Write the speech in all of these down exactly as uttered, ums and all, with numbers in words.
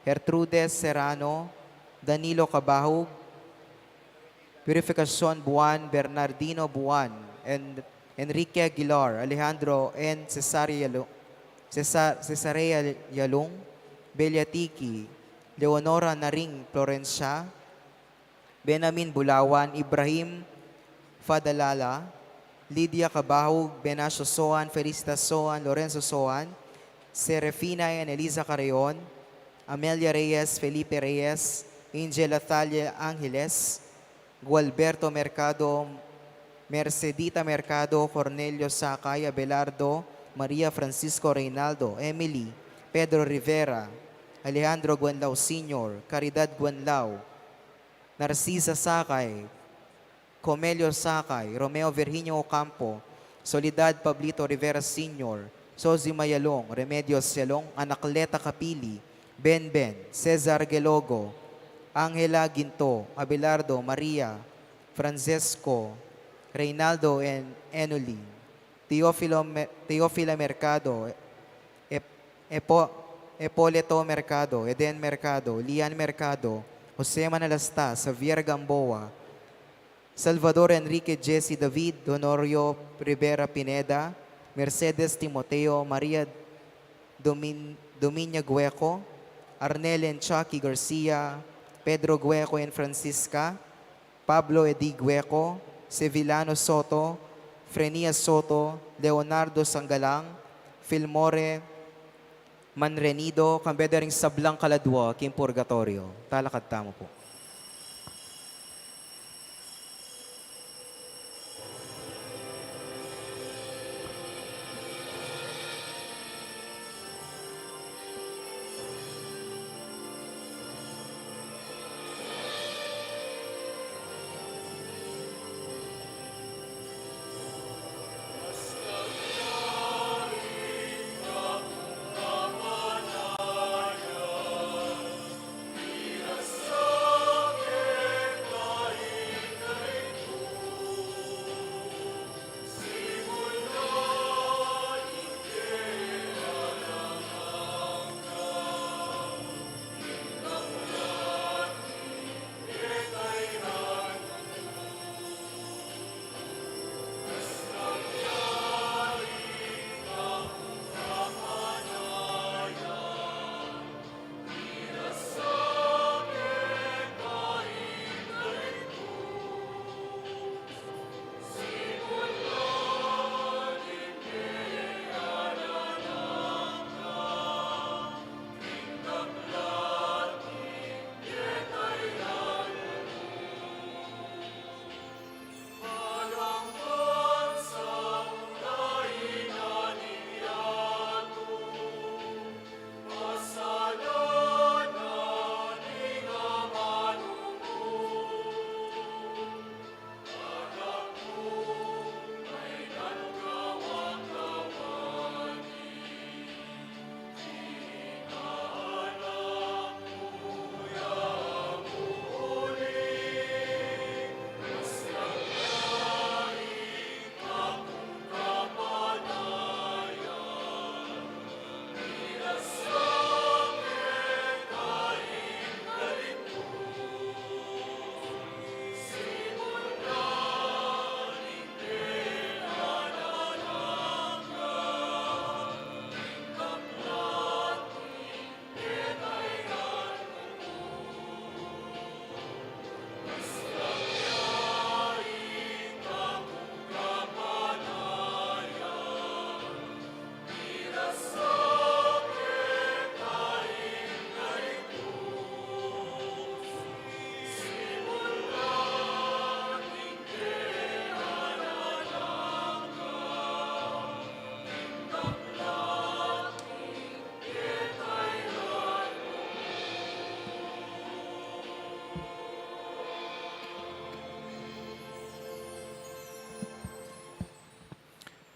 Gertrudes Serrano, Danilo Cabahug, Purificacion Buan, Bernardino Buan, En-, Enrique Aguilar, Alejandro N. Cesaria Yalu-, Cesar-, Cesarea Yalung, Belia Tiki, Leonora Naring Florencia, Benamin Bulawan, Ibrahim Fadalala, Lydia Cabahug, Benacio Soan, Felicitas Soan, Lorenzo Soan, Serafina and Eliza Carreon, Amelia Reyes, Felipe Reyes, Angel Athalia Angeles, Gualberto Mercado, Mercedita Mercado, Cornelio Sakay, Abelardo, Maria Francisco Reynaldo, Emily, Pedro Rivera, Alejandro Guenlao Senior, Caridad Guenlao, Narcisa Sakay, Comelio Sakay, Romeo Virginio Ocampo, Soledad Pablito Rivera Senior, Sozi Mayalong, Remedios Yalong, Anacleta Capili, Benben, Cesar Gelogo, Angela Ginto, Abelardo, Maria, Francesco, Reynaldo, and Enuli, Teofilo Me-, Teofila Mercado, Ep-, Epo-, Epoleto Mercado, Eden Mercado, Lian Mercado, Jose Manalasta, Xavier Gamboa, Salvador Enrique, Jesse David, Honorio Rivera Pineda, Mercedes Timoteo, Maria Domin-, Dominia Gueco, Arnel and Chucky Garcia, Pedro Gueco and Francisca, Pablo Edi Gueco, Sevillano Soto, Frenia Soto, Leonardo Sangalang, Filmore Manrenido, kambe da ring sablang kaladwa king purgatorio. Talakad tamu pu.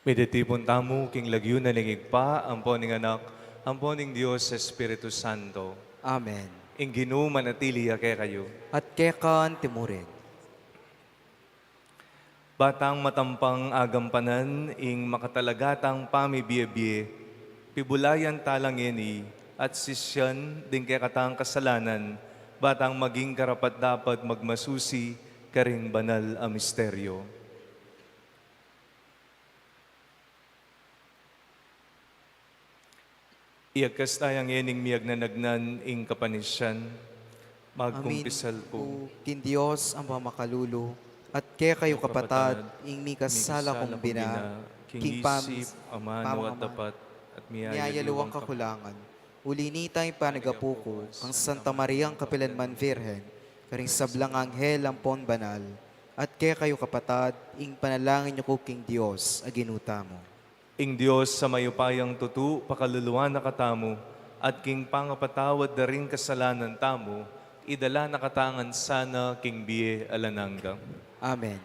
Mipagtipun tamu king lagyu na ning Ibpa, ampo ning Anak, ampo ning Dios Espiritu Santo. Amen. Ing Ginu manatili ya kekayu. At keka naman murin. Ba tang matampang agampanan ing makatalaga tang pamibie-bie, pibulayan tala ngeni at sisian ding kekatang kasalanan, ba tang maging karapat-dapat magmasusi karing banal a misteryo. Iagkas taya ngening miyagnanagnan ing kapanisian, magkumpisal pu king Dios Amang makalulu, at kekayu kapatad, ing mikasala kung bina, king isip, amanu at dapat, at miyayaluang kakulangan. Uli nita ing panyawad ku kang Santa Mariang kapilanman Virgen, karing sablang anghel ampon banal, at kekayu kapatad, ing panalangin yu ku king Dios a Ginu tamu. Ing Dios a mayupayang tutu, pakaluluan na katamu, at king pangapatawad da ring kasalanan tamu, idala na katamu ngan sana king bie alang angga. Amen.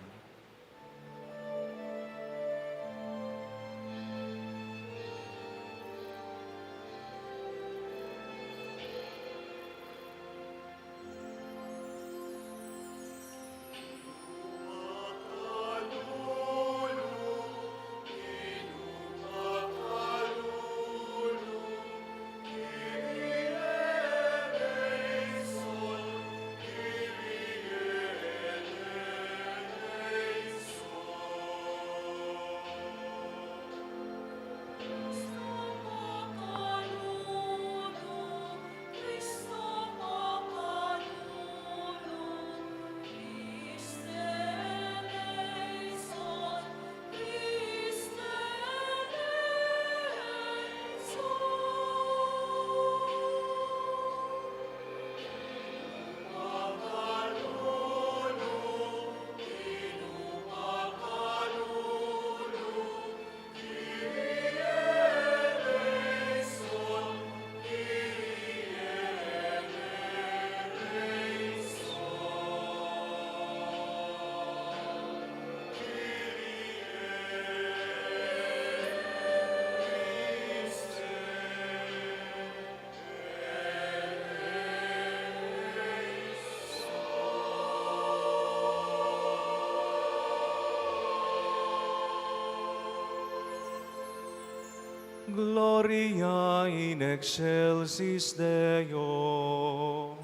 Gloria in excelsis Deo.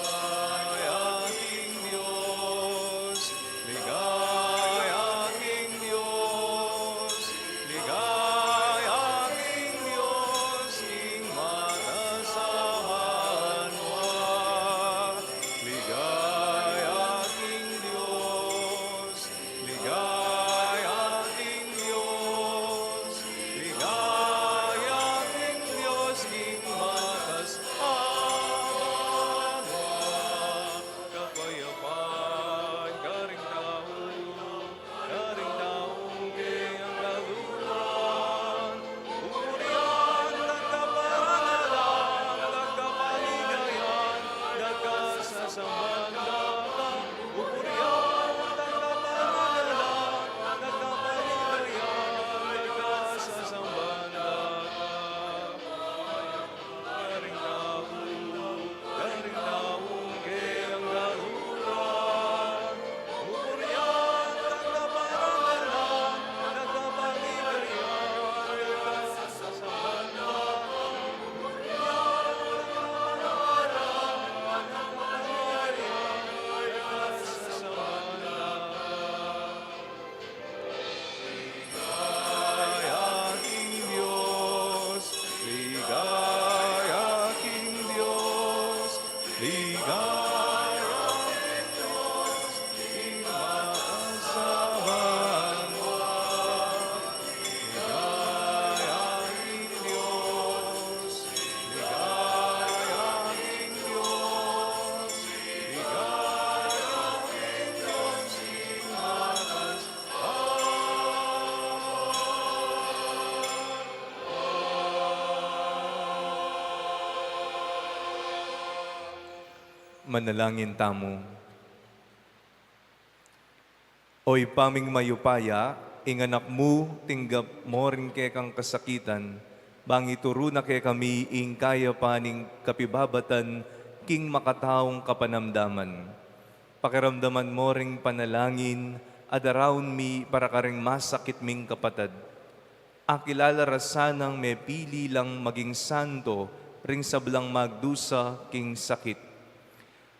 Ligaya king Dios, ligaya king Dios, ligaya king Dios, king matas a banua. Ligaya king Dios, ligaya king Dios, ligaya king Dios, king matas a banua. Kapayapan karing tau, karing tau king angga luran. Pupurian at kaparangalan at kapaligayan, nagkasasamban da ka. Pupurian at kaparangalan at kapaligayan, nagkasasamban da ka. Ligaya king Dios, ligaya king Dios, ligaya king Dios, king matas a banua. Ligaya king Dios, ligaya king Dios, ligaya king Dios, king matas Manalangin tamu. O Ibpa ming mayupaya, ing Anak mu tinggap mu ring kekang kasakitan, bang ituru na kekami ing kayapan ning kapibabatan king makataung kapanamdaman. Pakiramdaman mo ring panalangin a daraun mi para karing masakit ming kapatad. Akilala ra sanang mepili lang maging santo ring sablang magdusa king sakit,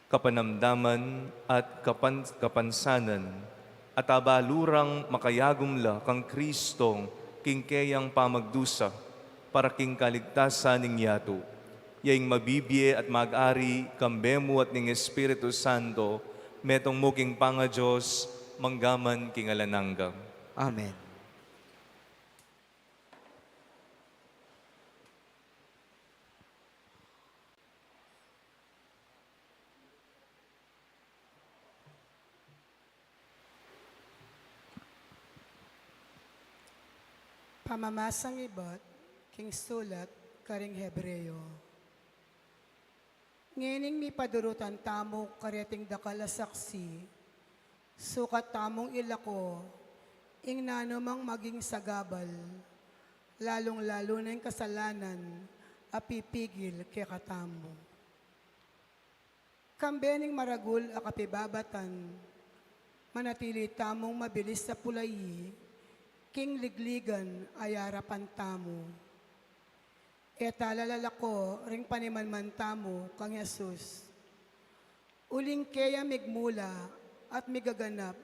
kapanamdaman at kapan-, kapansanan, at abalu rang makayagum la kang Kristong king keyang pamagdusa para king kaligtasan ning yatu. Ya ing mabibie at mag-ari kambe mu at ning Espiritu Santo, metung mu king pangaDios, manggaman king alang angga. Amen. Pamamasang ibat king sulat karing Hebreo. Ngening mipadurutan tamu kareting dakal a saksi, sukat tamung ilako ing nanumang maging sagabal, lalung-lalu na ing kasalanan a pipigil kekatamu. Kambe ning maragul a kapibabatan, manatili tamung mabilis a pulayi king ligligan a arapan tamu. E tala lalako ring panimanman tamu kang Jesus, uling keya migmula at migaganap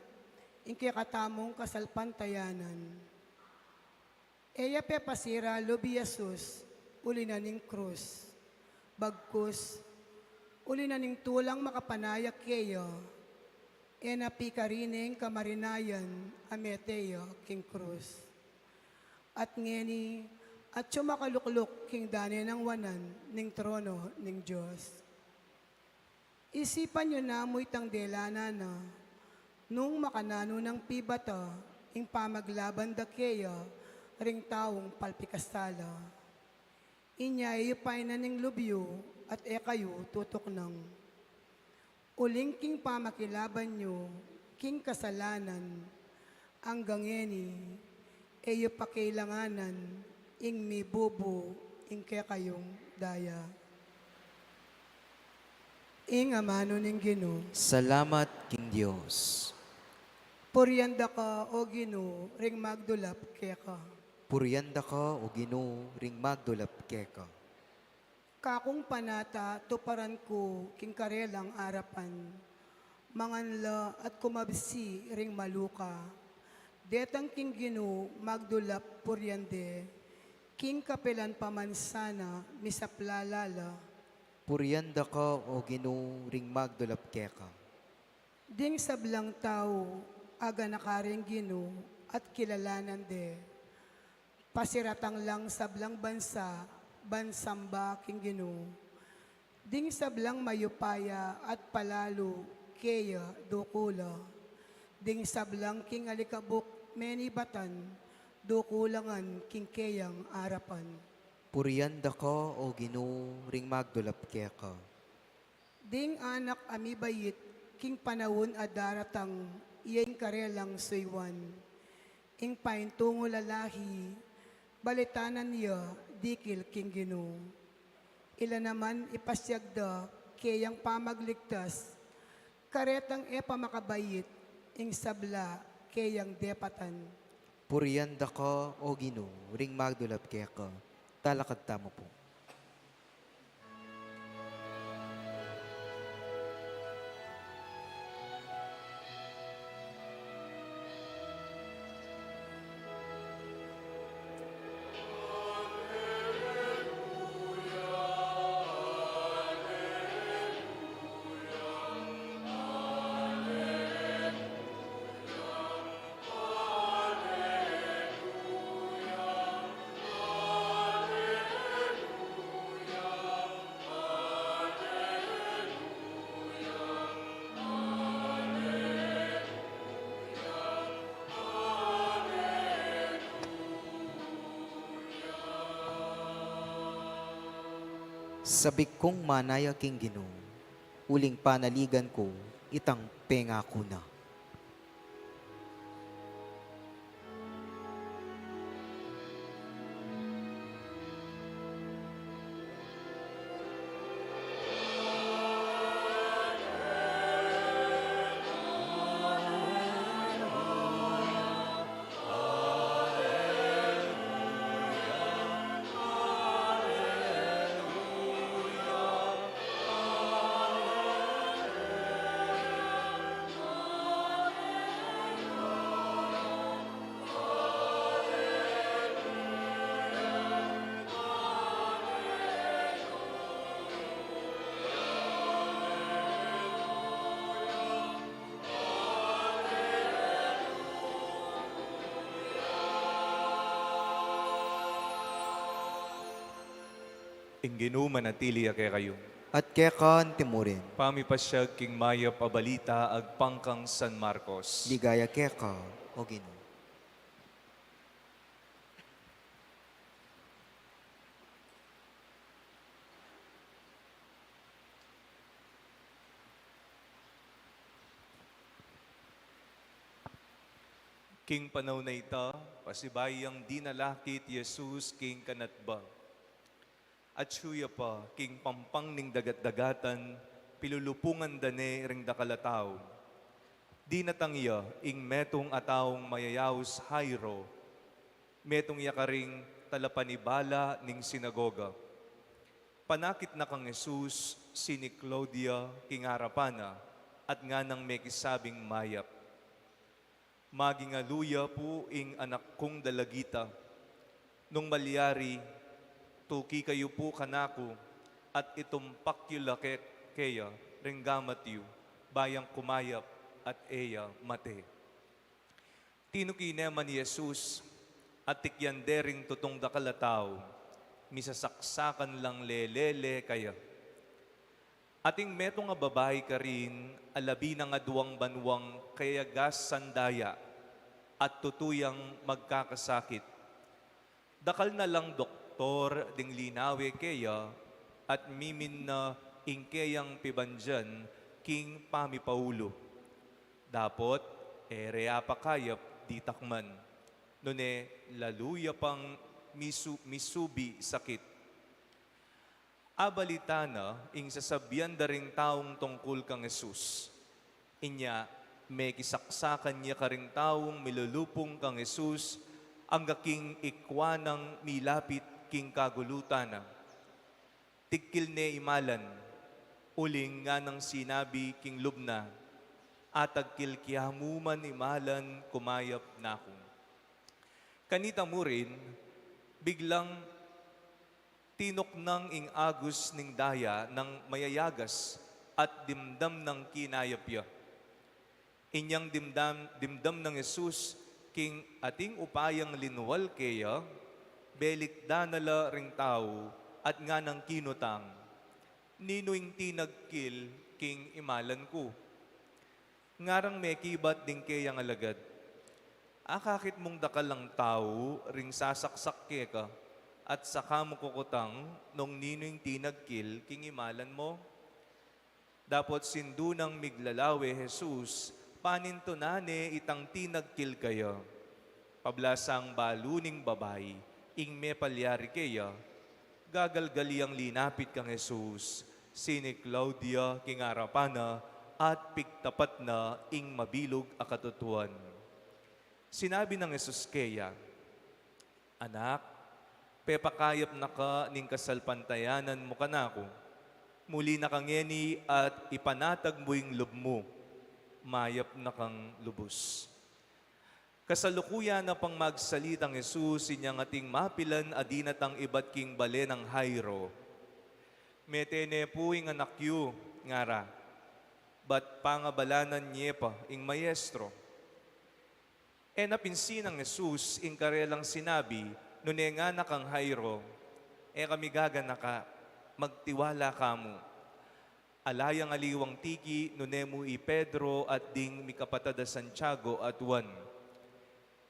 ing kekatamung kasalpantayanan. E ya pepasira lub i Jesus uli na ning krus. Bagkus, uli na ning tulang makapanaya keya, e na pikarine ing kamarinayan a mete ya king krus. At ngeni, atyu makalukluk king dane nang wanan ning trono ning Dios. Isipan yu namu itang delanan na, nung makananu nang pibata ing pamaglaban da keya ring taung palpikasala. Inya e yu painan ing lub yu at e kayu tutuknang. Uling king pamakilaban yu king kasalanan, anggang ngeni, e yu pa kailanganan ing mibubu ing kekayung daya. Ing amanu ning Ginu. Salamat king Dios. Purian da ka, O Ginu, ring magdulap keka. Purian da ka, O Ginu, ring magdulap keka. Kakung panata tuparan ku king karelang arapan. Mangan la at kumabsi ring maluka. Detang king Ginu magdulap purian de, king kapilan pa man sana misaplala la. Purian da ka, O Ginu, ring magdulap keka. Ding sablang tau, aganaka ring Ginu at kilalanan de. Pasiratang lang sablang bansa ban samba king Ginu. Ding sablang mayupaya at palalu keya dukula. Ding sablang king alikabuk menibatan dukula ngan king keyang arapan. Purian da ka, O Ginu, ring magdulap keka. Ding anak a mibait king panaun a daratang, iya ing karelang suyuan. Ing paintungu lalahi, balitanan ya dikil king Ginu. Ila naman ipasiag da keyang pamagligtas, karetang e pa makabait ing sabla keyang depatan. Purian da ka, O Ginu, ring magdulap keka. Talakad tamu pu. Sabik kung manaya king Ginu, uling panaligan ku itang pengaku na. Ing Ginu manatili ya kekayu. At keka antimurin. Pamipasyag king mayap a balita agpang kang San Marcos. Ligaya keka, O Ginu. King panaun a ita, pasibayu yang dinalakit i Jesus king kanatba. Atyu ya pa king pampang ning dagat-dagatan, pilulupungan da ne ring dakal a tau. Dinatang ya ing metung a taung mayayaus Jairo, metung ya karing talapanibala ning sinagoga. Panakit na kang Jesus, siniklaud ya king arapan na, at nganang mekisabing mayap, "Maging alu ya pu ing anak kung dalagita. Nung malyari, tuki kayu pu kanaku, at itumpak yu la ke-, keya ring gamat yu, ba yang kumayap at e ya mate." Tinuki ne man i Jesus, at tikyan de ring tutung dakal a tau, misasaksakan lang lele-le kaya. Atin metung a babai karin, a labi nang aduang banuang kayagas sandaya, at tutu yang magkakasakit. Dakal na lang doktor ding linawe keya, at mimin na ing keyang pibandian king pamipaulu. Dapot, e re ya pakayap ditak man, nune lalu ya pang misu-, misubi sakit. Abalita na ing sasabian da ring taung tungkul kang Jesus. Inya, mekisaksakan ya karing taung milulupung kang Jesus, angga king ikwa nang milapit king kagulutan na. Tigkil ne imalan, uling nganang sinabi king lub na, "Atagkil ke ya mu man imalan, kumayap na ku." Kanita murin, biglang tinuknang ing agus ning daya nang mayayagas at dimdam nang kinayap ya. Inyang dimdam, dimdam nang Jesus king atin upayang linual keya, belikdan na la ring tau at nganang kinutang, "Ninu ing tinagkil king imalan ku?" Ngarang mekibat ding keyang alagad, "Akakit mung dakal a tau ring sasaksak keka, at saka mu kukutang nung ninu ing tinagkil king imalan mu?" Dapot sindu nang miglalawe Jesus, panintunan ne itang tinagkil kaya. Pablasang balu ning babai ing mepalyari keya, gagalgal yang linapit kang Jesus, siniklaud ya king arapan na, at pigtapat na ing mabilug a katutuan. Sinabi nang Jesus keya, "Anak, pepakayap na ka ning kasalpantayanan mu kanaku. Muli na ka ngeni at ipanatag mu ing lub mu. Mayap na kang lubus." Kasalukuyan na pang magsalitang Jesus, inyang atin mapilan a dinatang ibat king bale nang Jairo. "Mete ne pu ing anak yu," ngara, "bat pangabalanan ye pa ing maestro." E na pinsin nang Jesus ing karelang sinabi, nune ngana kang Jairo, "E ka migaganaka, magtiwala ka mu." Ala yang aliwang tiki, nune mu i Pedro at ding mikapatad a Santiago at Juan.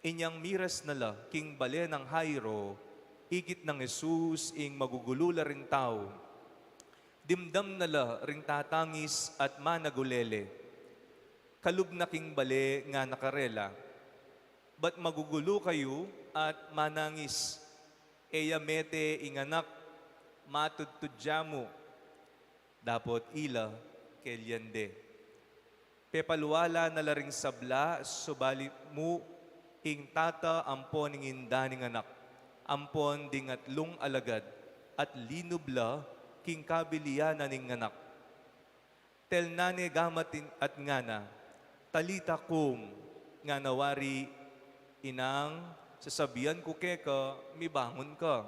Inyang miras na la king bale nang Jairo, ikit nang Jesus ing magugulu la ring tau. Dimdam na la ring tatangis at managulele. Kalub na king bale ngana karela, "Bat magugulu kayu at manangis? E ya mete ing anak, matudtud ya mu." Dapot ila, kelyan de. Pepalwala na la ring sabla, subali mu ing tata ampon ing inda ning anak, ampon ding atlung alagad, at linub la king kabilian na ning anak. Telnan ne gamat in-, at ngana, "Talita kum," ngana wari, "Inang, sasabian ku keka, mibangun ka."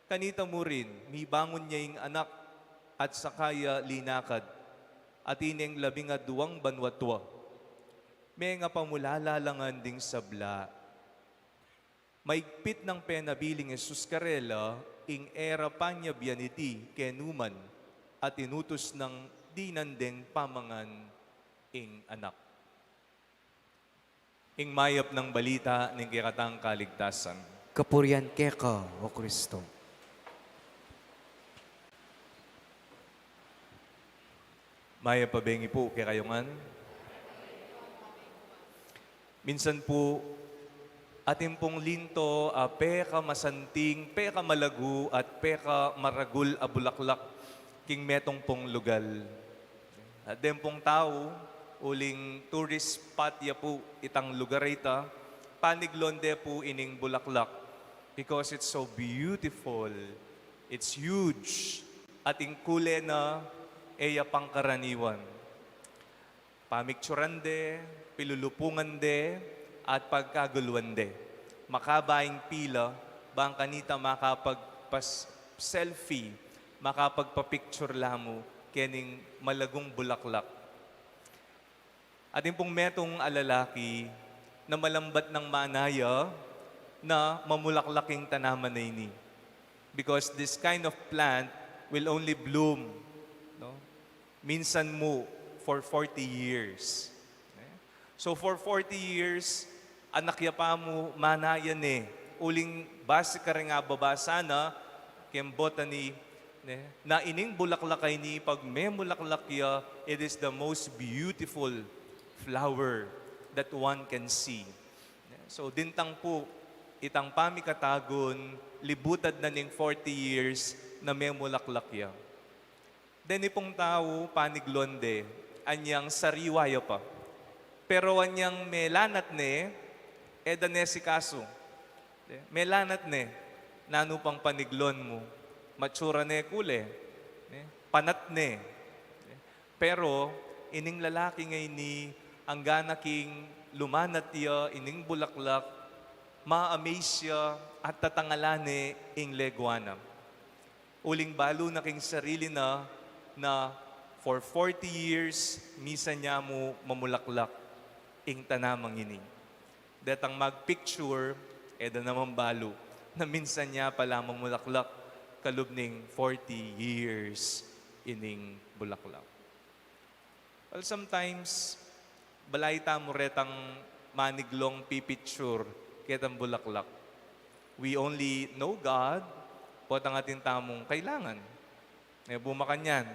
Kanita mu rin, mibangun ya ing anak, at saka ya linakad. Atin neng labing aduang banua at wa. Mengapamulala la ngan ding sabla. Maigpit nang penabiling Jesus karela, ing e ra panyabian iti kenu man, at inutus nang dinan deng pamangan ing anak. Ing mayap nang balita ning kekatang kaligtasan. Kapurian keka, O Kristo. Mayap a bengi pu kekayu ngan. Minsan pu, atin pung linto a pekamasanting, pekamalagu, at pkamaragu a bulaklak king metung pung lugal. At deng pung tau, uling tourist spot ya pu itang lugar a ita, paniglon de pu ining bulaklak because it's so beautiful, it's huge, at ing kule na e ya pangkaraniwan. Pamikturan de, pilulupungan de, at pagkaguluan de. Makaba ing pila, bang kanita makapagpas-selfie, makapagpapicture la mu kening malagung bulaklak. Atin pung metung a lalaki na malambat nang manaya na mamulaklak ing tanaman a ini. Because this kind of plant will only bloom, no? Minsan mu for forty years. So for forty years, anak ya pa mu manaya ne, uling basi karing ababasa na keng botany, ne, na ining bulaklak a ini pag memulaklak ya, it is the most beautiful flower that one can see. So dintang pu, itang pamikatagun, libutad na ning forty years na memulaklak ya. Deni pung tau paniglon de, anyang sariwa ya pa. Pero anyang melanat ne, e da ne sikasu. Melanat ne, nanu pang paniglon mu, matsura ne kule, ne, panat ne. Pero ining lalaki a ini, anggana king lumanat ya ining bulaklak, ma-amaze ya at tatangala ne ing legua na. Uling balu na king sarili na, na for forty years, misan ya mu mamulaklak ing tanamang ini. Detang magpicture, e da naman balu na minsan ya pala mamulaklak kalub ning forty years ining bulaklak. Well, sometimes, balay tamu retang maniglong pipicture ketang bulaklak. We only know God potang atin tamung kailangan. E, bu makanyan.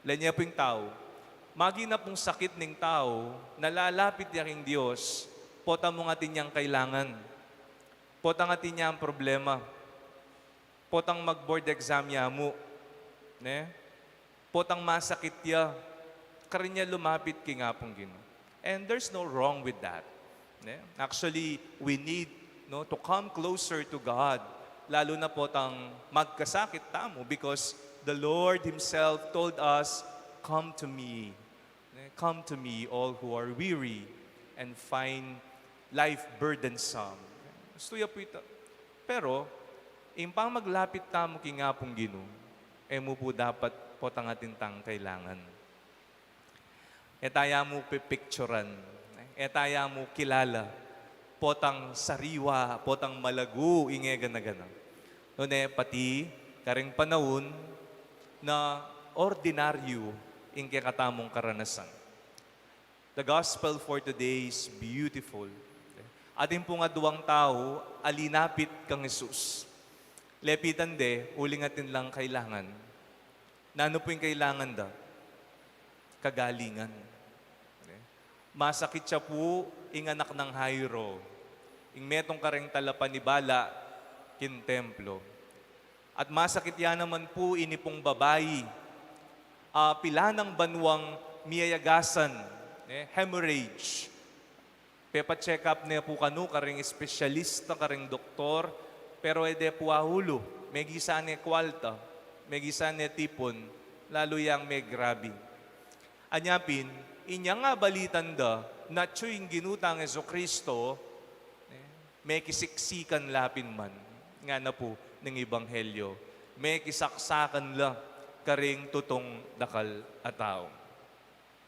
Lenya pu ing tau. Magina pung sakit ning tau, nalalapit ya king Dios, potang mung atin yang kailangan. Potang atin yang problema. Potang mag-board exam ya mu. Ne? Potang masakit ya, karin ya lumapit king Apung Ginu. And there's no wrong with that. Ne? Actually, we need, no, to come closer to God. Lalu na potang magkasakit tamu, because the Lord Himself told us, "Come to me." Ne? "Come to me, all who are weary and find life burdensome." Gusto ya pu ita. Pero, ing pamaglapit tamu king Apung Ginu, e mu pu dapat potang atin tang kailangan. E ta ya mu pipicturan, e ta ya mu kilala, potang sariwa, potang malagu ing e gana-gana. Nune pati karing panaun na ordinaryu ing kekatamung karanasan. The gospel for today is beautiful. Atin pung aduang tau a linapit kang Jesus. Lepitan de, uling atin lang kailangan. Nanu pu ing kailangan da? Kagalingan. Masakit ya pu ing anak nang Jairo, ing metung kareng talapanibala king templo. At masakit ya naman pu ini pung babai, a, pilanang banuang miyayagasan, e, hemorrhage. Pepa-check up ne pu kanu kareng espesyalista, kareng doktor, pero e de pu aulu, megisa ne kualta, megisa ne tipun, lalu yang megrabi. Anya pin, inyang abalitan da na atyu ing Ginu tang Jesucristo, e, mekisiksikan la pin man, ngana pu ning ebanghelyo, mekisaksakan la karing tutung dakal a tau.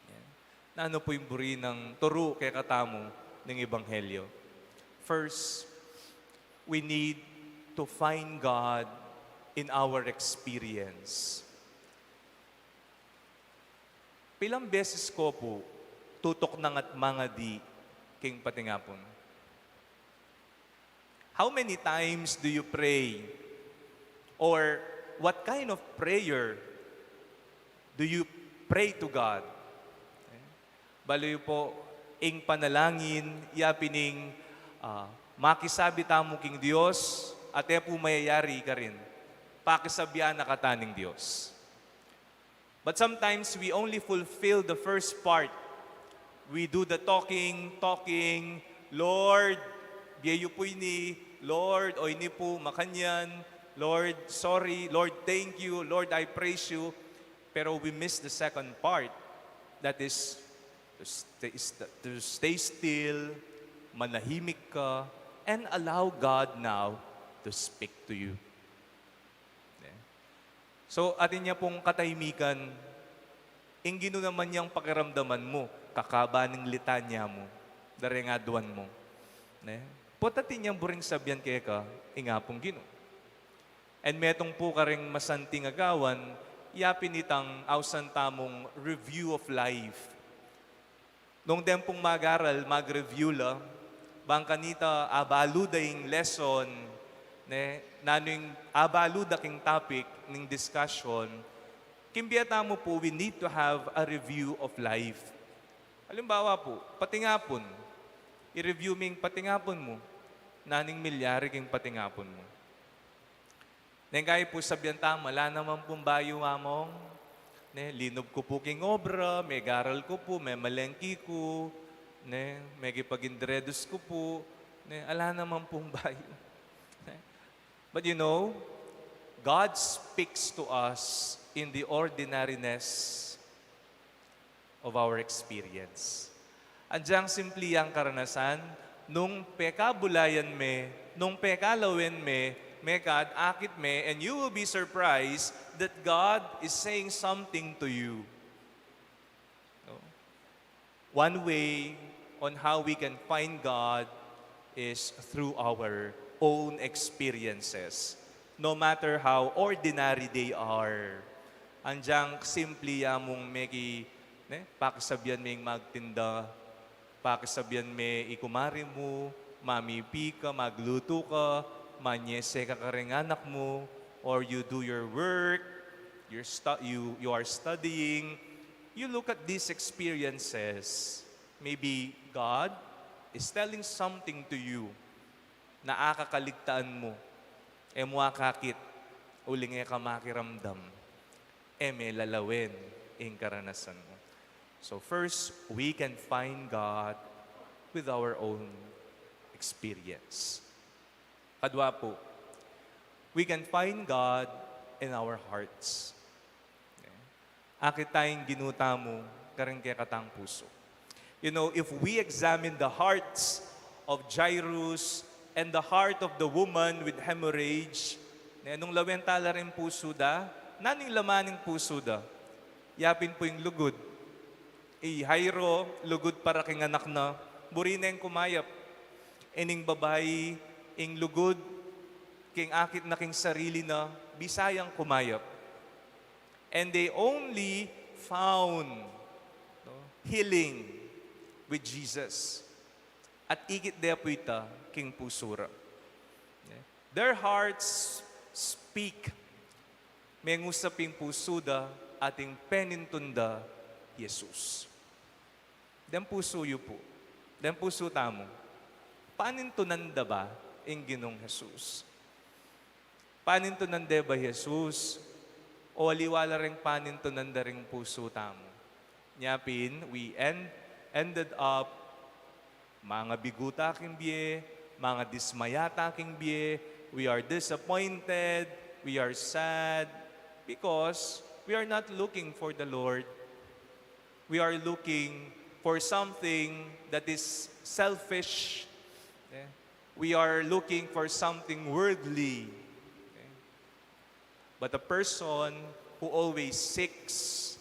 Yan. Nanu pu ing buri nang turu kekatamu ning ebanghelyo? First, we need to find God in our experience. Pilang beses ko pu tutuknang at mangadi king patingapun? How many times do you pray? Or what kind of prayer do you pray to God? Balu yu pu, ing panalangin, ya pin ing, ah, makisabi tamu king Dios, at e pu mayayari karin. Pakisabyan na kata ning Dios. But sometimes we only fulfill the first part. We do the talking, talking, "Lord, bie yu pu ini, Lord, o ini pu, makanyan, Lord, sorry, Lord, thank you, Lord, I praise you." Pero we miss the second part. That is to stay, to stay still, manahimik ka, and allow God now to speak to you. Ne? So, atin ya pung katahimikan, ing Ginu naman yang pakiramdaman mu, kakaba ning litanya mu, dareng aduan mu. Ne? Pota atin yang buring sabian keka, ing Apung Ginu. And metung pu karing masanting a gawan, ya pin itang ausan tamung review of life. Nung den pung mag-aral, mag-review la, bang kanita abalu da ing lesson, ne, nanu ing abalu da king topic ning discussion, king bie tamu pu, we need to have a review of life. Halimbawa pu, patingapun, i-review mu ing patingapun mu, nanu ing milyari king patingapun mu. Neng kayi pu sabian tamu, ala naman pung bayu, Among. Ne, linub ku pu king obra, megaral ku pu, memalengki ku, ne, mekipag-indredus ku pu, ne, ala naman pung bayu. Ne? But you know, God speaks to us in the ordinariness of our experience. Agyang simple yang karanasan, nung pekabulayan me, nung pekalawen me, mekad akit me, and you will be surprised that God is saying something to you. No? One way on how we can find God is through our own experiences, no matter how ordinary they are. Agyang simple ya mung meki, ne, pakisabian me ing magtinda, pakisabian me i kumari mu, mamipi ka, maglutu ka, manyese ka kareng anak mu, or you do your work, you're stu-, you, you are studying, you look at these experiences, maybe God is telling something to you na akakaligtaan mu, e mu akakit, uling e ka makiramdam, e me lalawen ing karanasan mu. So first, we can find God with our own experience. Kadwa pu, we can find God in our hearts. Akit ta ing Ginu tamu kareng kekatang pusu. You know, if we examine the hearts of Jairus and the heart of the woman with hemorrhage, ne, nung lawen ta la ring pusu da, nanu ing laman ning pusu da? Ya pin pu ing lugud. I Jairo, lugud para king anak na, buri neng kumayap. Ining babai, ing lugud king akit na king sarili na, bisa yang kumayap. And they only found, no, healing with Jesus. At ikit de pu ita king pusu ra. Their hearts speak. Mengusap ing pusu da at ing penintun da Jesus. Deng pusu yu pu, deng pusu tamu, panintunan da ba ing Ginung Jesus? Panintunan de ba Jesus? O aliwa la ring panintunan da ring pusu tamu? Nya pin, we end, ended up mangabigu ta king bie, mangadismaya ta king bie, we are disappointed, we are sad, because we are not looking for the Lord. We are looking for something that is selfish. Okay? We are looking for something worldly. Okay? But a person who always seeks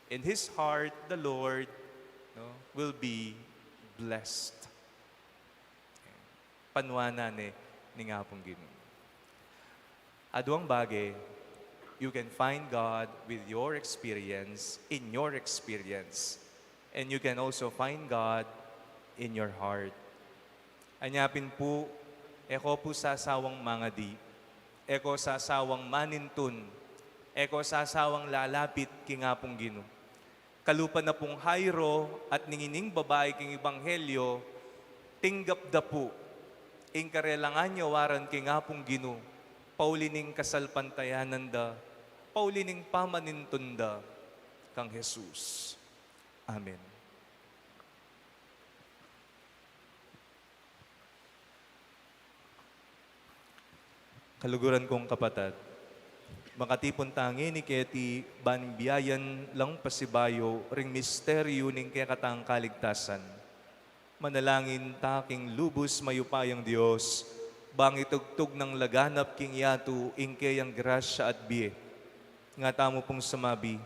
in his heart the Lord, no, will be blessed. Okay? Panuanan ne ning Apung Ginu. Aduang bage, you can find God with your experience, in your experience, and you can also find God in your heart. Anya pin pu, e ko pu sasawang mangadi, e ko sasawang manintun, e ko sasawang lalapit king Apung Ginu. Kalupa na pung Jairo at ning ining babai king ebanghelyo, tinggap da pu ing karelang anyawaran king Apung Ginu, pauli ning kasalpantayanan da, pauli ning pamanintun da kang Jesus. Amen. Kaluguran kung kapatad, makatipun ta ngeni keti ban biayan lang pasibayu ring misteryu ning kekatang kaligtasan. Manalangin ta king lubus mayupayang Dios, bang itugtug nang laganap king yatu ing keyang grasya at bie. Nga tamu pung sumabi,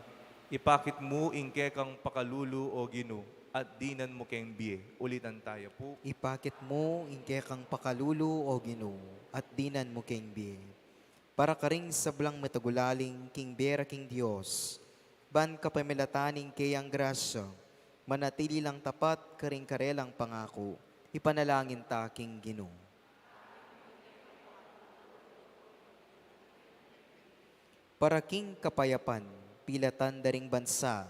ipakit mu ing kekang pakalulu, O Ginu, at dinan mu keng bie. Ulitan taya pu. Ipakit mu ing kekang pakalulu, O Ginu, at dinan mu keng bie. Para karing sablang matagulaling king bie ra king Dios, ban kapamilatan ning keyang grasya, manatili lang tapat karing karelang pangaku, ipanalangin ta king Ginu. Para king kapayapan, pilatan da ring bansa,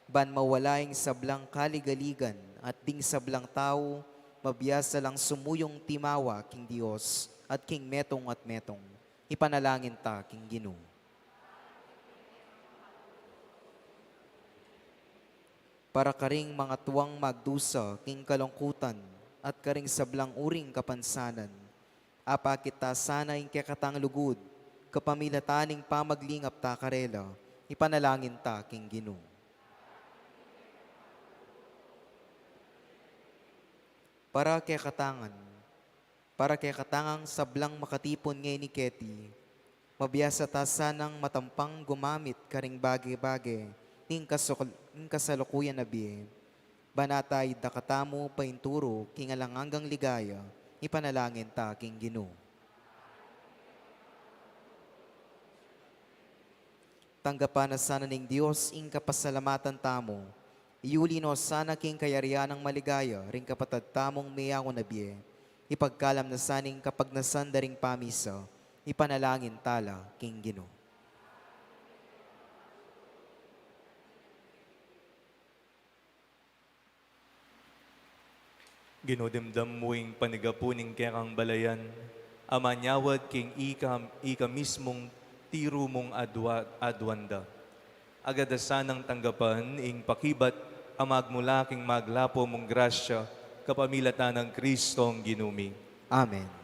ban mawala ing sablang kaligaligan at ding sablang tau, mabiasa lang sumuyung timawa king Dios at king metung at metung, ipanalangin ta king Ginu. Para karing mangatuang magdusa king kalungkutan at karing sablang uring kapansanan, apakit ta sana ing kekatang lugud, kapamilatan ning pamaglingap ta karela, ipanalangin ta king Ginu. Para kekatangan, para kekatangang sablang makatipun ngeni keti, mabiasa ta sanang matampang gumamit karing bage-bage ning kasukul-, ning kasalukuyan a bie. Ban ata idakatamu painturu king alang anggang ligaya, ipanalangin ta king Ginu. Tanggapan na sana ning Dios ing kapasalamatan tamu. Iuli no sana king kayarian nang maligaya ring kapatad tamung meyaun a bie. Ipagkalam na sana ing kapagnasan da ring pamisa. Ipanalangin tala king Ginu. Ginu, dimdam mu ing panigapu ning kekang balayan, a manyawad king ikam, ika mismung tiru mung adwa-, aduan da. Agad da sanang tanggapan ing pakibat a magmula king maglapu mung grasya, kapamilatan nang Kristong Ginu mi. Amen.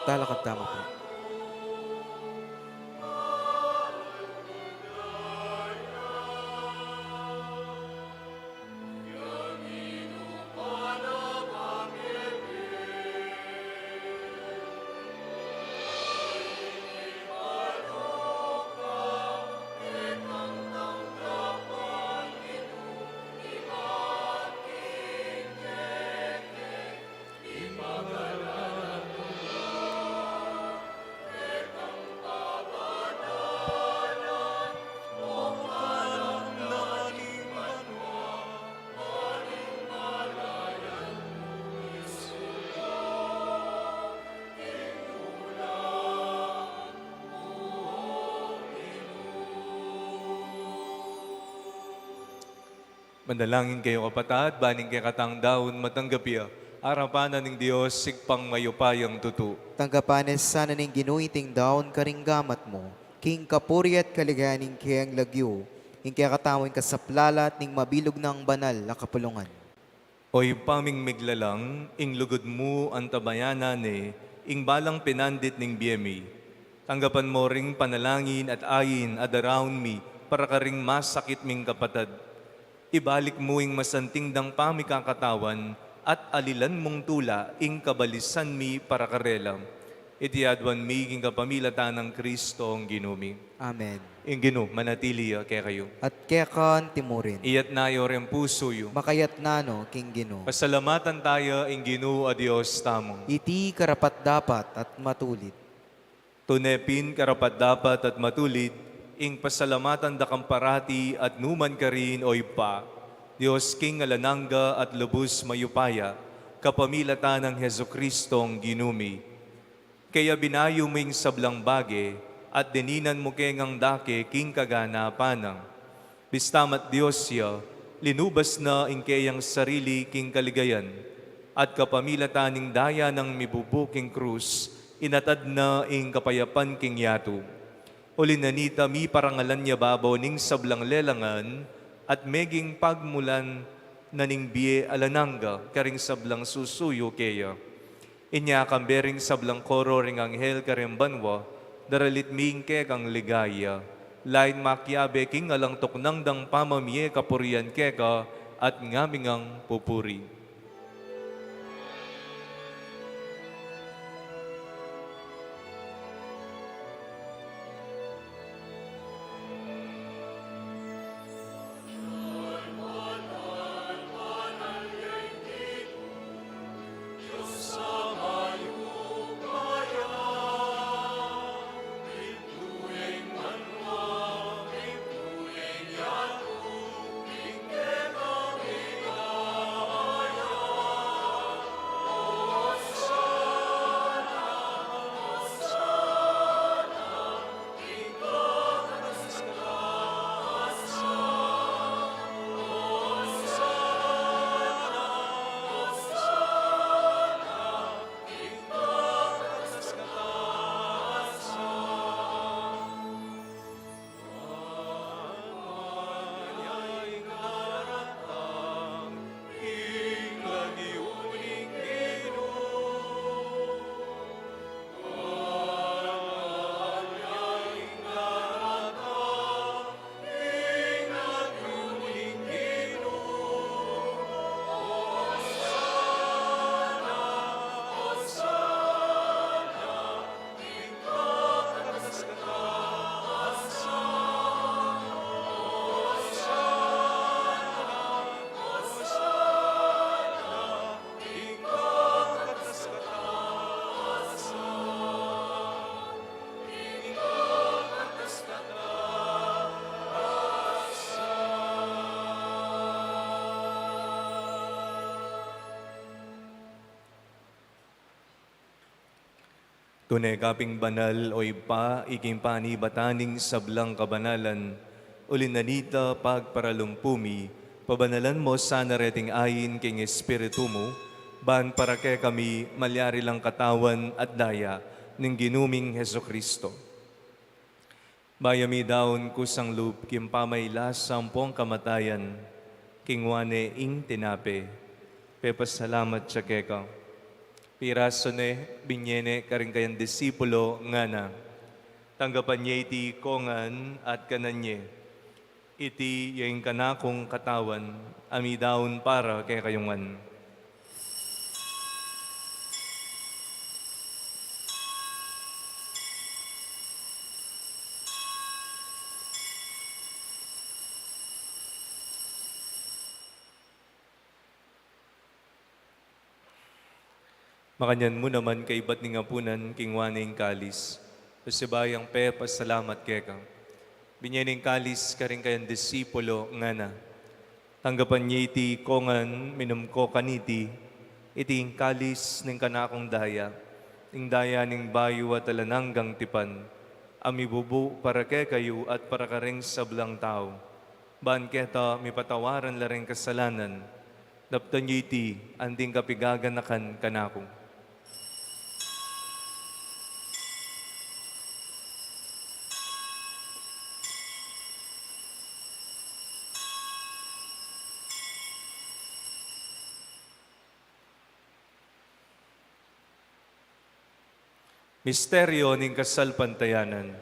Talakad tamu pu. Manalangin kayu, kapatad, ban ing kekatang daun matanggap ya arapan na ning Dios, Ibpang mayupayang tutu. Tanggapan na sana ning Ginu iting daun karing gamat mu, king kapurian at kaligayan ning keyang lagyu, ing kekatamung kasaplalan at ning mabilug nang banal a kapulungan. O Ibpa ming miglalang, ing lugud mu antabayanan ne ing balang pinandit ning bie mi. Tanggapan mu ring panalangin at ain a daraun mi para karing masakit ming kapatad. Ibalik mu ing masanting dang pamikakatawan at alilan mung tula ing kabalisan mi para karela. Iti aduan mi king kapamilatan nang Kristong Ginu mi. Amen. Ing Ginu manatili ya kekayu. At keka antimurin. Iyatas yu ring pusu yu. Makayatas no king Ginu. Pasalamatan taya ing Ginu a Dios tamu. Iti karapat-dapat at matulid. Tune pin karapat-dapat at matulid ing pasalamatan da kang parati at nukarin man, O Ibpa, Dios king alang angga at lubus mayupaya, kapamilatan nang Jesukristong Ginu mi. Kaya binayu mu ing sablang bage at dininan mu ke ngang dake king kaganapan na. Bista ma't Dios ya, linubas na ing keyang sarili king kaligayan, at kapamilatan ning daya nang mibubu king krus, inatad na ing kapayapan king yatu. Uli na nita, miparangalan ya babo ning sablang lelangan, at meging pagmulan na ning bie alang angga karing sablang susuyu keya. Inya kambe ring sablang koro ring anghel karing banua, daralit mi ing kekang ligaya. Lain makiabe king alang tuknang dang pamamie kapurian keka at ngaming ngan pupuri. Tune ka pin banal, o Ibpa, ika ing panibatan ning sablang kabanalan. Uli na nita, pagparalumpu mi, pabanalan mu sana reting ain king Espiritu mu, ban para kekami malyari lang katawan at daya ning Ginu ming Jesucristo. Bayu mi daun kusang lub king pamailas ampong kamatayan, kinua ne ing tinape, pepasalamat ya keka. Pirasu ne, binie ne karing kayang disipulo, ngana: Tanggapan ye iti kongan at kanan ye. Iti ya ing kanakung katawan, a midaun para kekayu ngan. Makanyan mu naman kaybat ning apunan, kinua ne ing kalis, pasibayu yang pepasalamat keka, binie ne ing kalis karing kayang disipulo, ngana: Tanggapan ye iti kongan, minum ko kaniti, iti ing kalis ning kanakung daya, ing daya ning bayu at alang anggang tipan, a mibubu para kekayu at para karing sablang tau, ban keta mipatawaran la ring kasalanan. Daptan ye iti anting kapigaganakan kanaku. Misteryo ning kasalpantayanan.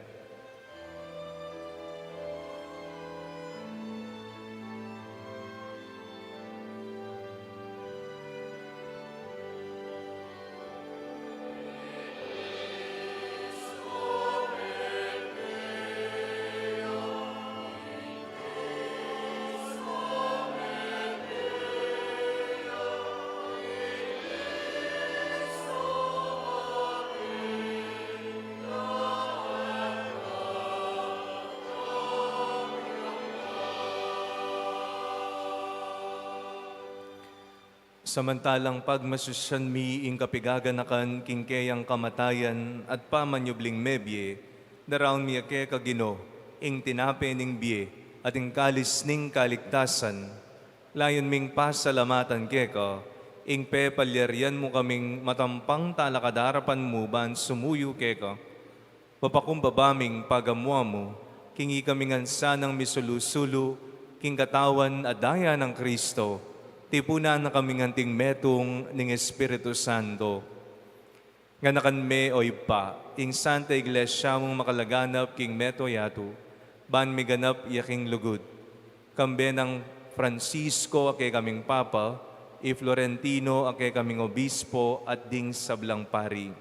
Samantalang pagmasusyan mi ing kapigaganakan king keyang kamatayan at pamanyubling mebie, daraun mi ya keka, Ginu, ing tinape ning bie at ing kalis ning kaligtasan. Layun ming pasalamatan keka ing pepalyarian mu kaming matampang talakad arapan mu ban sumuyu keka. Mapakumbaba ming pagamu-amu, king ikami ngan sanang misulu-sulu king katawan at daya nang Kristo, tipunan na kaming anting metung ning Espiritu Santo. Nganakan me, O Ibpa, ing Santa Iglesia mung makalaganap king meto yatu, ban miganap ya king lugud, kambe nang Francisco a kekaming Papa, i Florentino a kekaming Obispo, at ding sablang pari.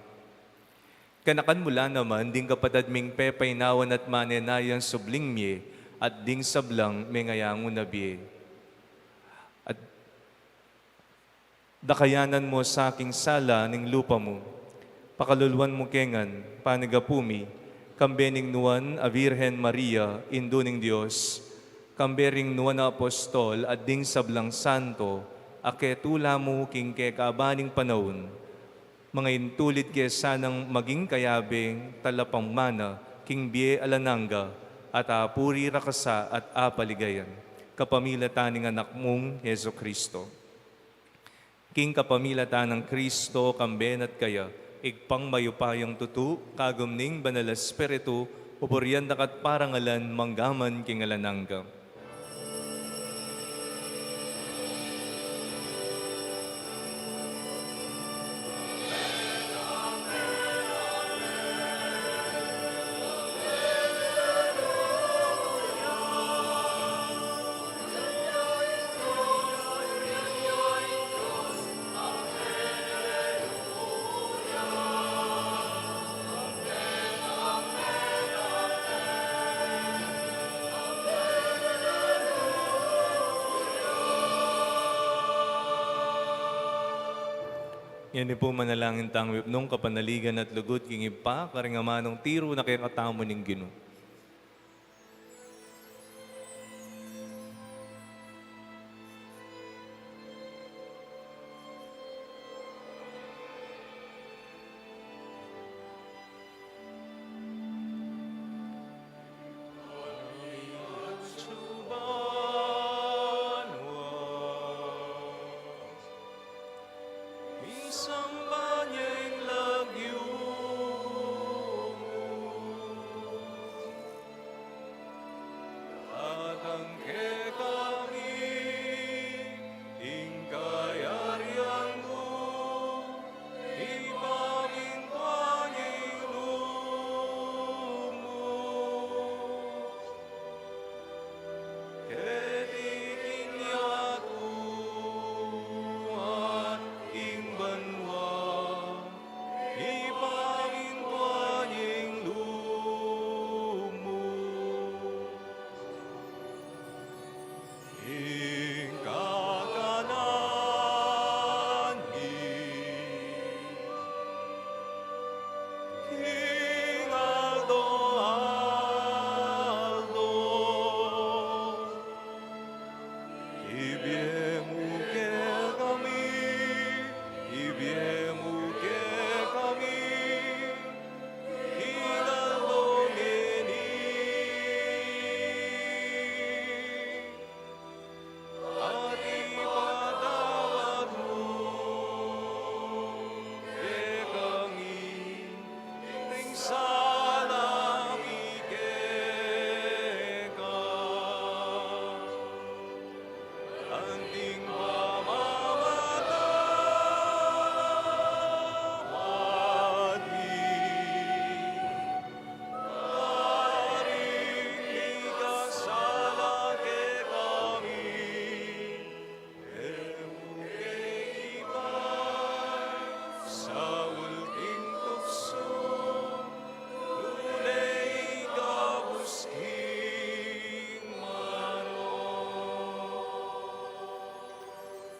Ganakan mu la naman ding kapatad ming pepaynawan at manenayan subling mie, at ding sablang mengayangu na bie. At dakayanan mu sa king sala ning lupa mu. Pakaluluan mu ke ngan panigapu mi, kambe ning nuan a Virgen Maria, Indu ning Dios, kambe ring nuan a apostol at ding sablang santo a ketula mu king kekaban ning panaun. Mangaintulid ke sanang maging kayabeng talapangmana king bie alang angga, at apuri ra ka sa at apaligayan, kapamilatan ning Anak mung Jesu-Cristo. King kapamilatan nang Kristo, kambe na at kaya, Ibpang mayupayang tutu, kagum ning Banal a Espiritu, pupurian da ka at parangalan manggaman king alang angga. Ngeni pu manalangin tang mipnung kapanaligan at lugud king Ibpa, karing amanung tiru na kekatamu ning Ginu.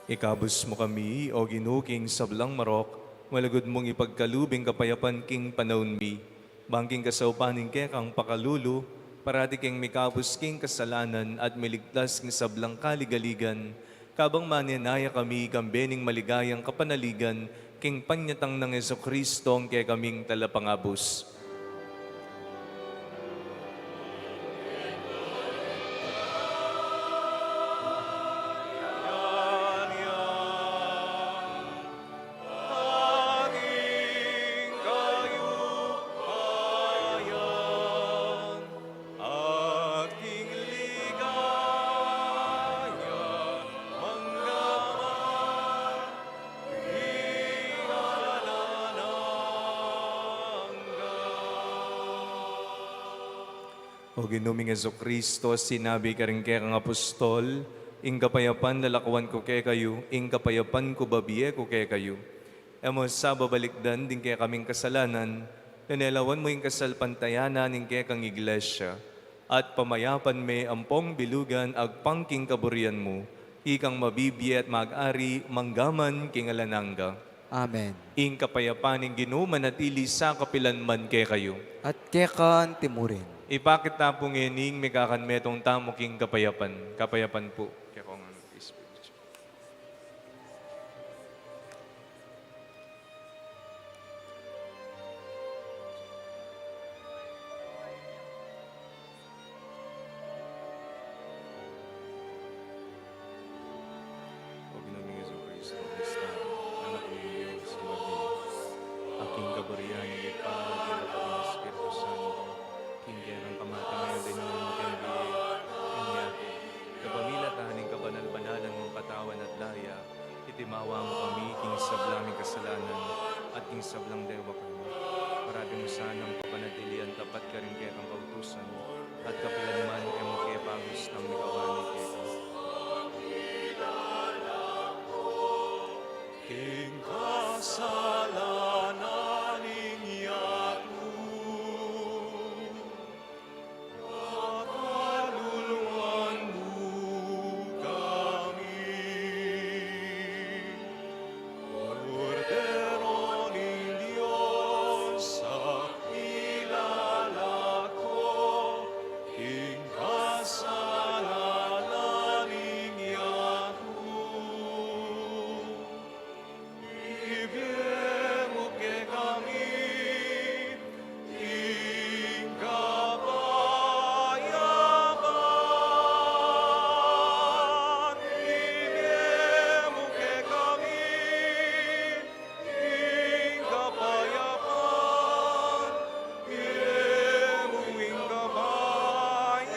Ikabus mu kami, O Ginu, king sablang marok, malugud mung ipagkalub ing kapayapan king panaun mi. Bang king kasaupan ning kekang pakalulu, parati keng mikabus king kasalanan at miligtas king sablang kaligaligan, kabang manenaya kami kambe ning maligayang kapanaligan king panyatang nang Jesucristo, ing kekaming Talapangabus. O Ginu ming Jesucristo, sinabi karing kekang apostol, ing kapayapan lalakuan ku kekayu, ing kapayapan ku babie ku kekayu. E mu sa babalikdan ding kekaming kasalanan, nune lawan mu ing kasalpantayanan ning kekang Iglesia, at pamayapan me ampong bilugan agpang king kaburian mu, ikang mabibie at mag-ari manggaman king alang angga. Amen. Ing kapayapan ning Ginu manatili sa kapilan man kekayu. At keka antimurin. Ipakit ta pu ngening mikakanmetung tamu king kapayapan. Kapayapan pu. Kekong Espiritu. O Ginu ming Jesucristo, Kristo, Anak ning Dios, sumabi, aking kaburian ing Ibpa, ing Anak, ing Espiritu Santo, king kekang kamatayan, dinan mu keng bie, ing yatu, kapamilatan ning kabanal-banalan mung katawan at daya, itimawa mu kami king sabla ming kasalanan at king sablang dewat mu. Parati mu sanang papanatilian tapat karing kekang kautusan, at kapilan man e mu ke pagustan mikawani keka. King kasalanan ning yatu, pakalulwan mu kami. Kordero ning Dios, a milalako king kasalanan ning yatu. Ibie mu kekami ing kapayapan. Ibie mu kekami ing kapayapan. Ibie mu ing kapayapan.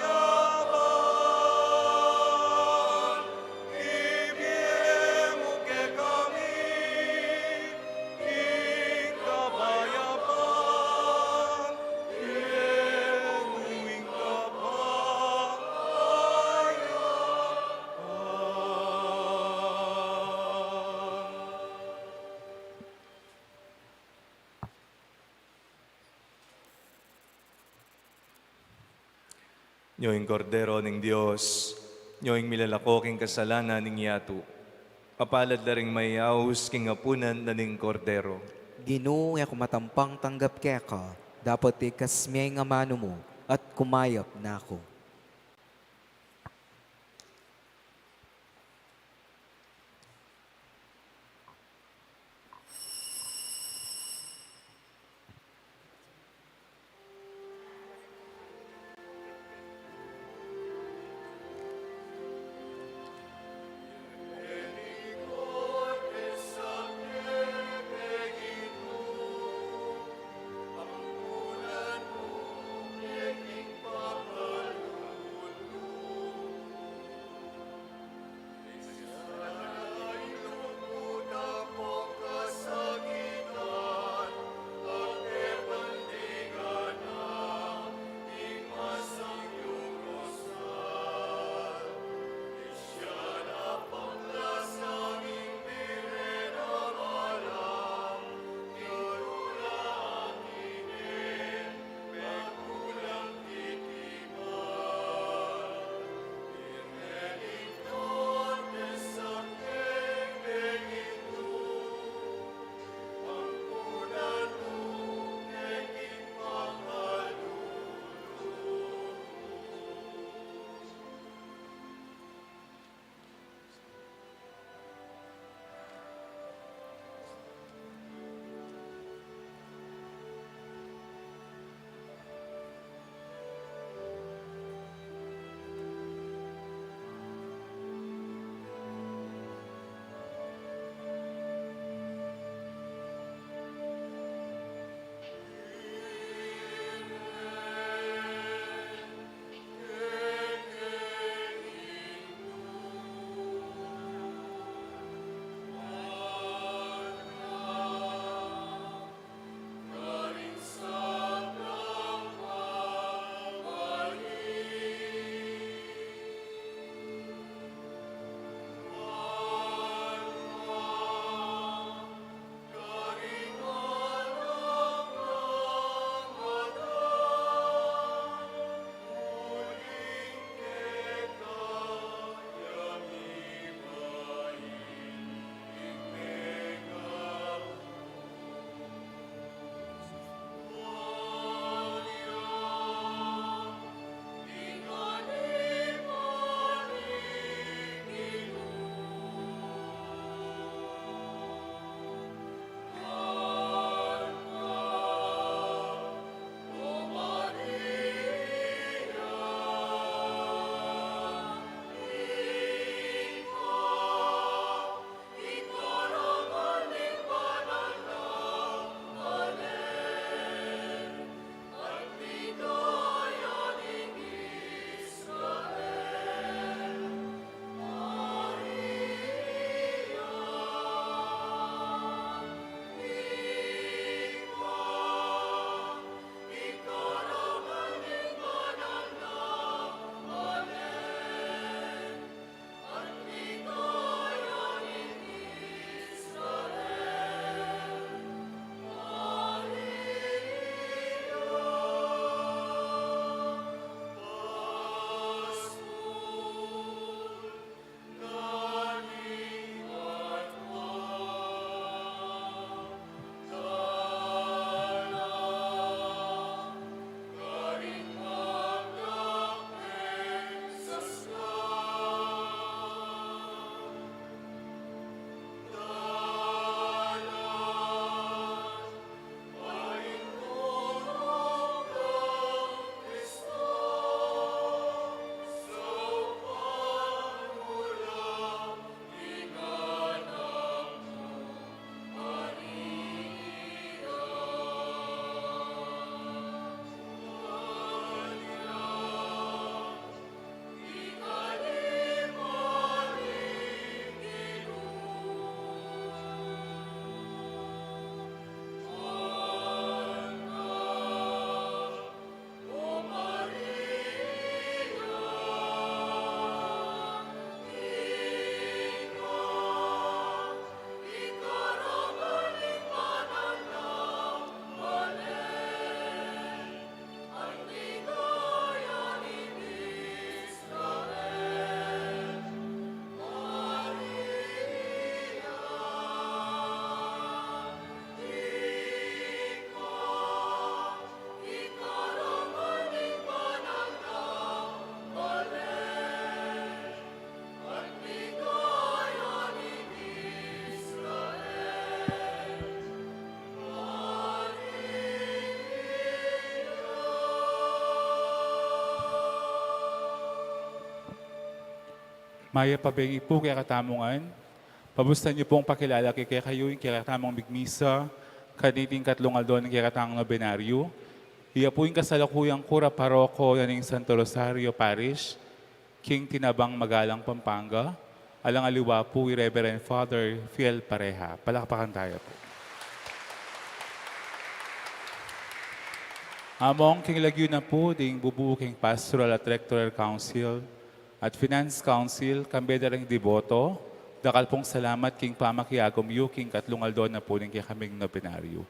Ibie mu kekami ing kapayapan, ibie mu ing kapayapan. Nyo ing Kordero ning Dios, nyo ing milalako king kasalanan ning yatu. Mapalad la ring mayaus king apunan na ning Kordero. Ginu, e ku matampang tanggap keka, dapot ikas me ing amanu mu, at kumayap na ku. Mayap a bengi pu kekatamu ngan. Pabustan yu pung pakilala kekayu ing kekatamung migmisa kaniting katlung aldo ning kekatang nobenaryo. Iya pu ing kasalukuyang kura paroko na ning Santo Rosario Parish, king Tinabang, Magalang, Pampanga. Alang aliwa pu i Reverend Father Fiel Pareja. Palakpakan taya pu. Among king lagyu na pu ding bubu king Pastoral at Rectoral Council at Finance Council, kambe da ring deboto, dakal pung salamat king pamakiagum yu king katlung aldo na pu ning kekaming nobenaryo.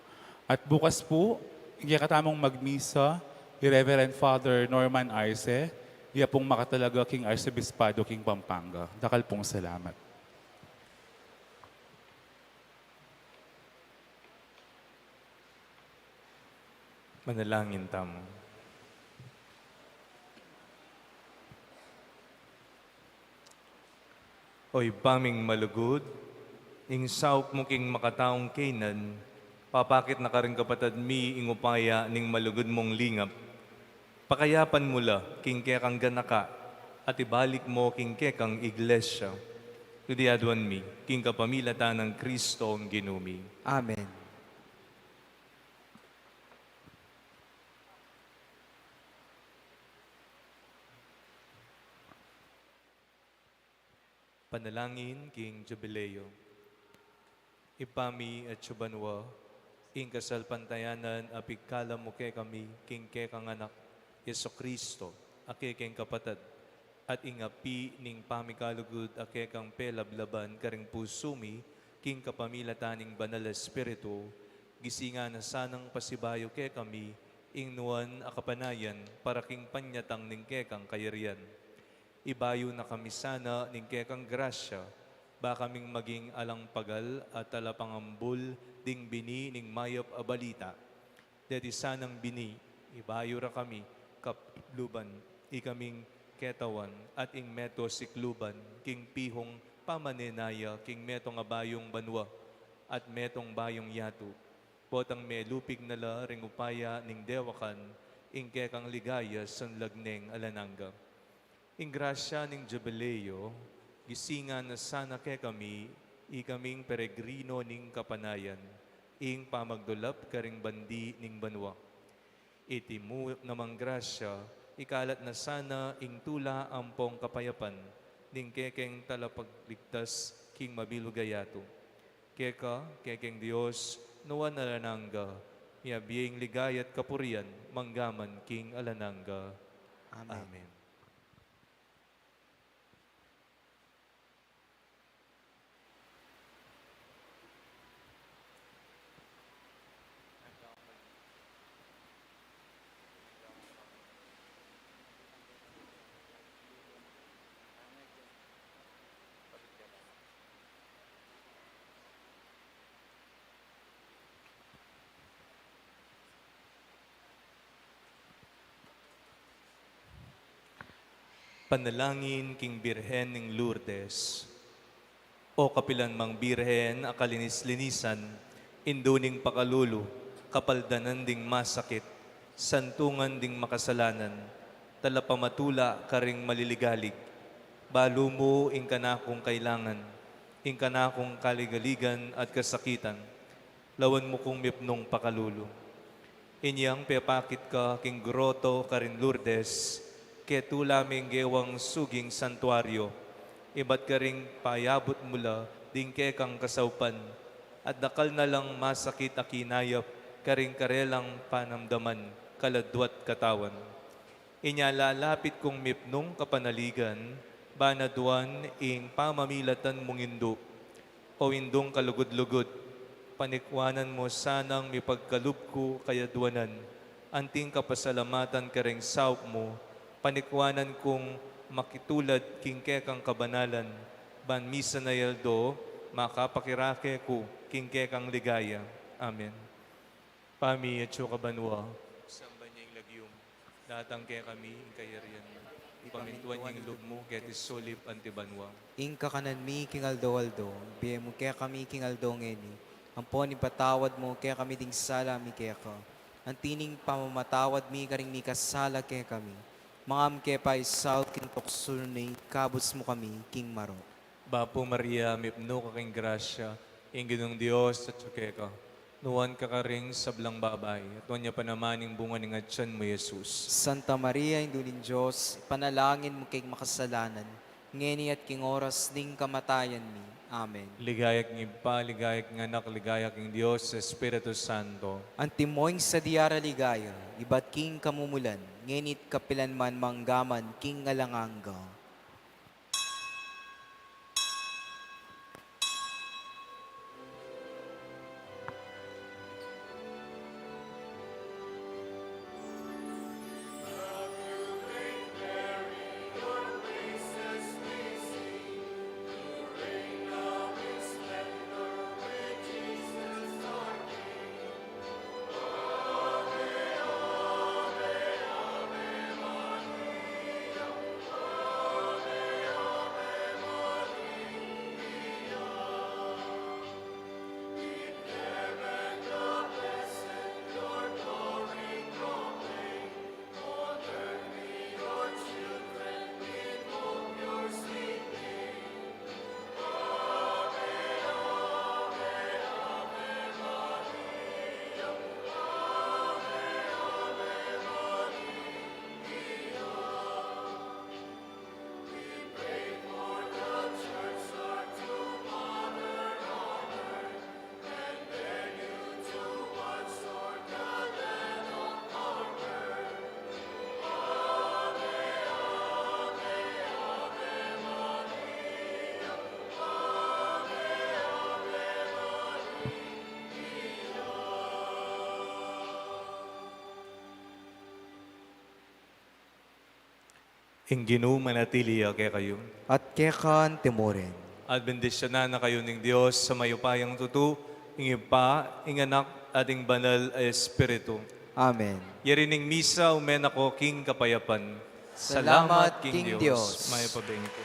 At bukas pu, ing kekatamung magmisa, i Reverend Father Norman Arce, iya pung makatalaga king Arsobispado king Pampanga. Dakal pung salamat. Manalangin tamu. O Ibpa ming malugud, ing saup mu king makataung kaynan, papakit na karing kapatad mi ing upaya ning malugud mung lingap. Pakayapan mu la king kekang ganaka at ibalik mu king kekang iglesia. Iti aduan mi king kapamilatan nang Kristong Ginu mi. Amen. Panalangin king Jubileo. Ibpa mi atsu ka banua, ing kasalpantayanan a pigkalam mu kekami king kekang Anak, Jesucristo, a kekeng kapatad, at ing api ning pamikalugud a kekang pelablaban karing pusu mi king kapamilatan ning Banal a Espiritu, gisingan na sanang pasibayu kekami ing nuan a kapanayan para king panyatang ning kekang kayarian. Ibayu na kami sana ning kekang grasya, ba kaming maging alang pagal at talapangambul ding bini ning mayap a balita. Deti sanang bini, ibayu ra kami, kapluban, ikaming ketawan, at ing meto sikluban, king pihung pamanenaya, king metung a bayung banua, at metung bayung yatu. Potang melupig na la ring upaya ning dewakan, ing kekang ligaya sunlag neng alang angga. Ing grasya ning Jubileo, gisingan na sana kekami, ikaming peregrino ning kapanayan, ing pamagdulap karing bandi ning banua. Iti mu namang grasya, ikalat na sana ing tula ampong kapayapan, ning kekeng talapagligtas king mabilug a yatu. Keka, kekeng Dios, nuan alang angga, miyabie ing ligaya't kapurian, manggaman king alang angga. Amen. Amen. Panalangin king Birhen ning Lourdes. O kapilan mang Birhen a kalinis-linisan, indu ning pakalulu, kapaldanan ding masakit, santungan ding makasalanan, talapamatula karing maliligalig, balu mu ing kanakung kailangan, ing kanakung kaligaligan at kasakitan, lawan mu kung mipnung pakalulu. Inyang pepakit ka king groto karin Lourdes, ketula ming gewang suging santuario, ibat karing payabut mu la ding kekang kasaupan, at dakal na lang masakit a kinayap karing karelang panamdaman, kaladwa't katawan. Inya lalapit kung mipnung kapanaligan, banaduan ing pamamilatan mung indu. O Indung kalugud-lugud, panikwanan mu sanang mipagkalub ku kayaduanan, anting kapasalamatan karing saup mu, panikwanan kung makitulad king kekang kabanalan, ban misan a aldo, makapakirake ku king kekang ligaya. Amen. Ibpa mi atsu ka banua, samban ya ing lagyu mu, datang kekami ing kayarian mu, ipamintuan ya ing lub mu keti sulip anti banua. Ing kakanan mi king aldo-aldo, ibie mu kekami king aldo ngeni, ampon ipatawad mu kekami ding sala mi keka, anti ning pamamatawad mi karing mikasala kekami. Mangam ke pa isau king tuksu, nune ikabus mu kami king marok. Bapu Maria, mipnu ka king grasya, ing Ginung Dios atyu keka. Nuan ka karing sablang babai, at nuan ya pa naman ing bunga ning atyan mu, Jesus. Santa Maria, Indu ning Dios, ipanalangin mu keng makasalanan, ngeni at king oras ning kamatayan mi. Amen. Ligaya king Ibpa, ligaya king Anak, ligaya king Dios Espiritu Santo. Antimo ing sadya ra ligaya, ibat king kamumulan, ngeni at kapilan man, mangga man king alang angga. Ing Ginu manatili ya kekayu. At keka naman. At bendisyunan na kayu ning Dios a mayupayang tutu, ing Ibpa, ing Anak, at ing Banal a Espiritu. Amen. Yari ning misa, ume na ko king kapayapan. Salamat king Dios. Mayap a beng pu.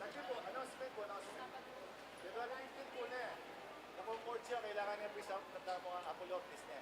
Sige po, announcement po, announcement. February nineteen po ne. Naku, court siya, kailangan niya po isang tanda mo ang Apollo Office ne.